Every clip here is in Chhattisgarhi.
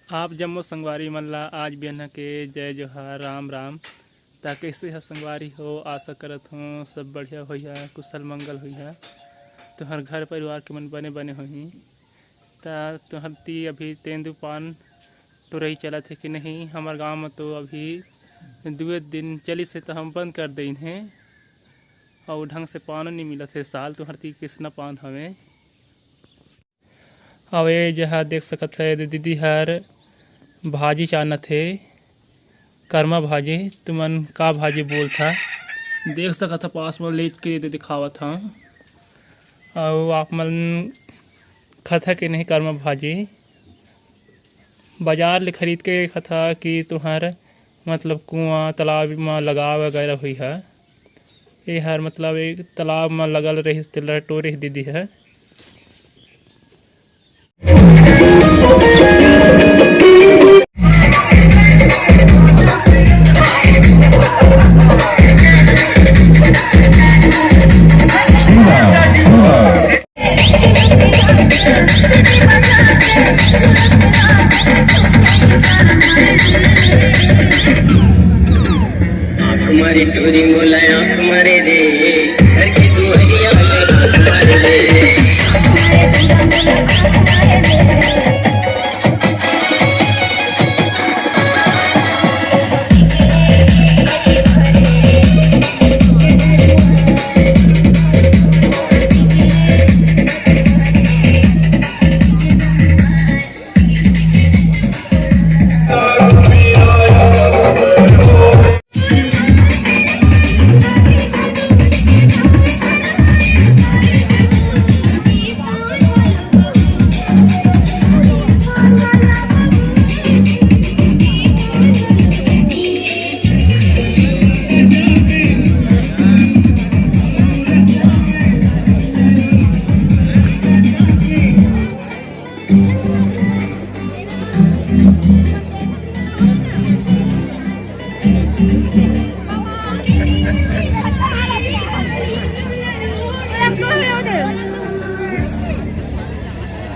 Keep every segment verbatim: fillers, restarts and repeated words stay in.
आप जम्मो संगवारी मन ला आज बिहन्ना के जय जोहार, राम राम। त कइसे ह संगवारी हो? आशा करत हों सब बढ़िया होइहा, कुशल मंगल होइहा। तुहर घर परिवार के मन बने बने होही। त तुहर ती अभी तेंदू पान टोरई चलत हे कि नहीं? हमर गांव म तो अभी दुए दिन चलिस हे त हम बंद कर देइन हे, अउ ढंग से पानो नइ मिलत हे। साल तुहर ती किसना पान हवे? अउ ए जहा देख सकत हे, दीदी हर भाजी चानत हे, करमा भाजी। तुमन का भाजी बोलथा? देख सकत ह, पास म लेच के दे दिखावत ह। अउ आप मन खथा के नहीं करमा भाजी? बाजार ले खरीद के खथा कि तुहर, मतलब, कुआं, तालाब म लगा वगैरह हुई ह? ए हर, मतलब, एक तालाब म लगल रहिस, तेला टोरे दीदी ह। आँख मारे टूरी मोला, आँख मारे रे, घर के दुआरिया ले आँख मारे रे।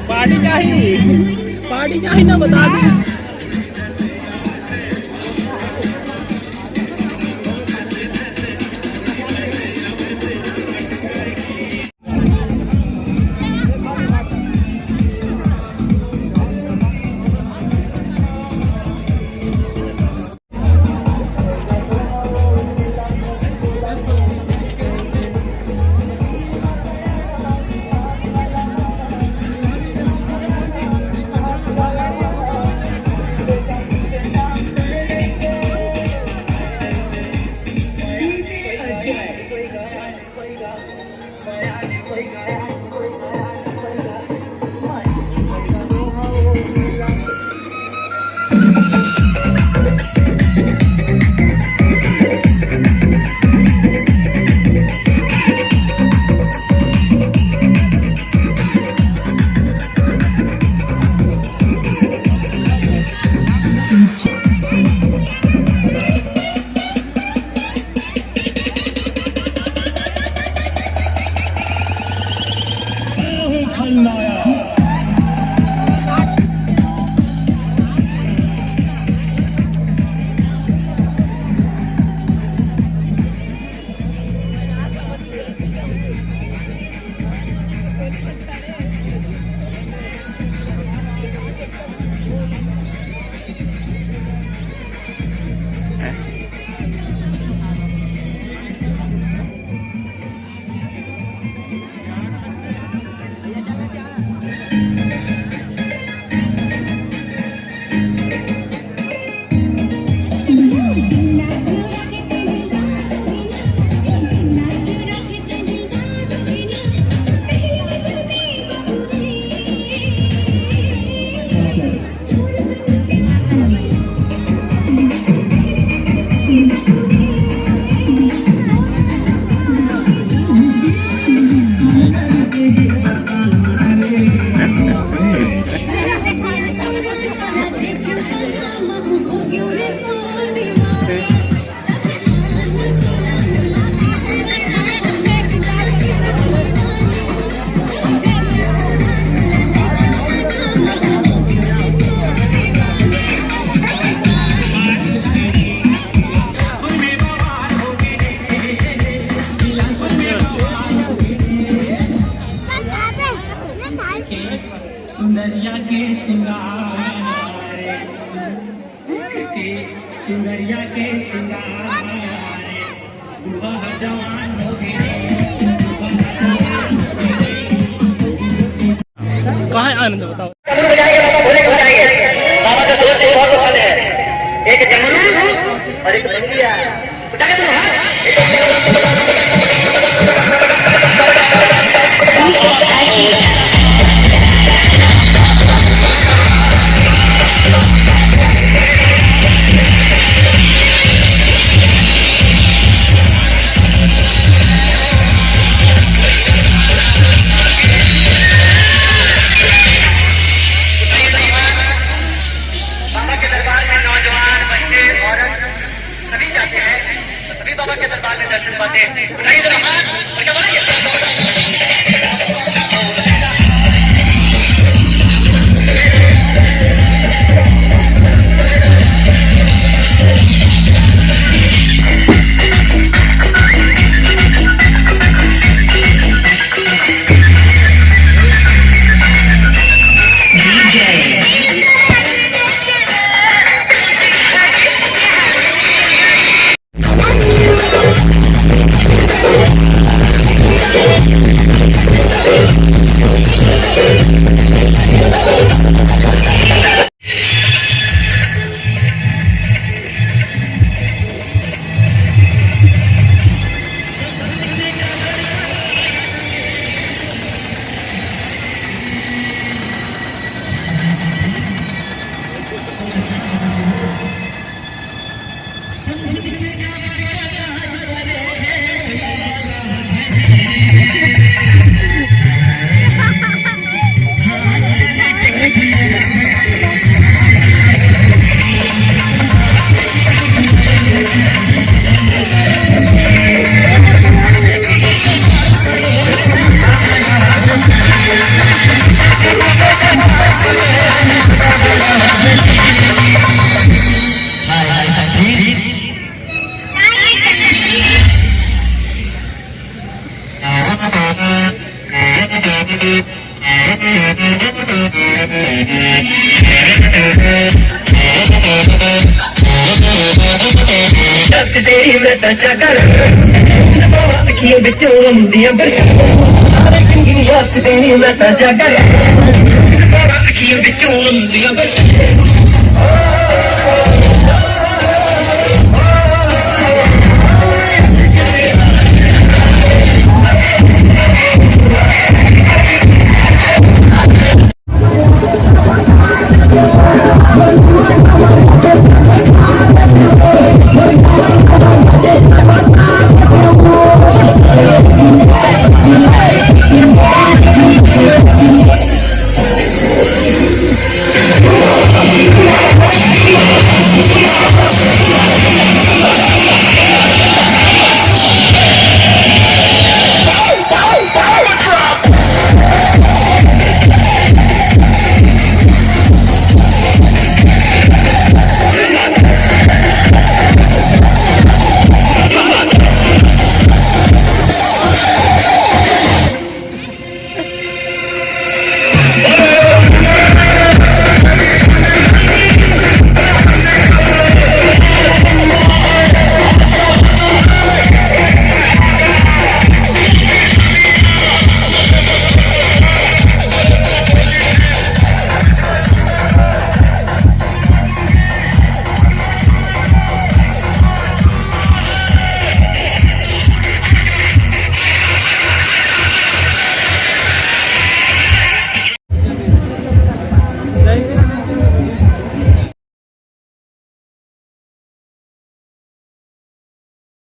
पार्टी चाही, पार्टी चाही ना, बता दे। चुनरिया के सिंगार, बुढ़वा जवान हो गए। कहाँ है आनंद, बताओ। डमरू बजाएंगे, बाबा भोले को बजाएंगे। बाबा का दो चीज बहुत पसंद है, एक डमरू और एक मंगिया। उठा के तुम हाथ। बाबा के दरबार में नौजवान, बच्चे, औरत सभी जाते हैं, तो सभी बाबा के दरबार में दर्शन पाते हैं। उठाइए जरा हाथ और क्या बोलेंगे? तेरी व्रत जागर, अखियों बिचों दिया बरस, तेरी व्रत जागर, अखियों बिचों दिया बरस।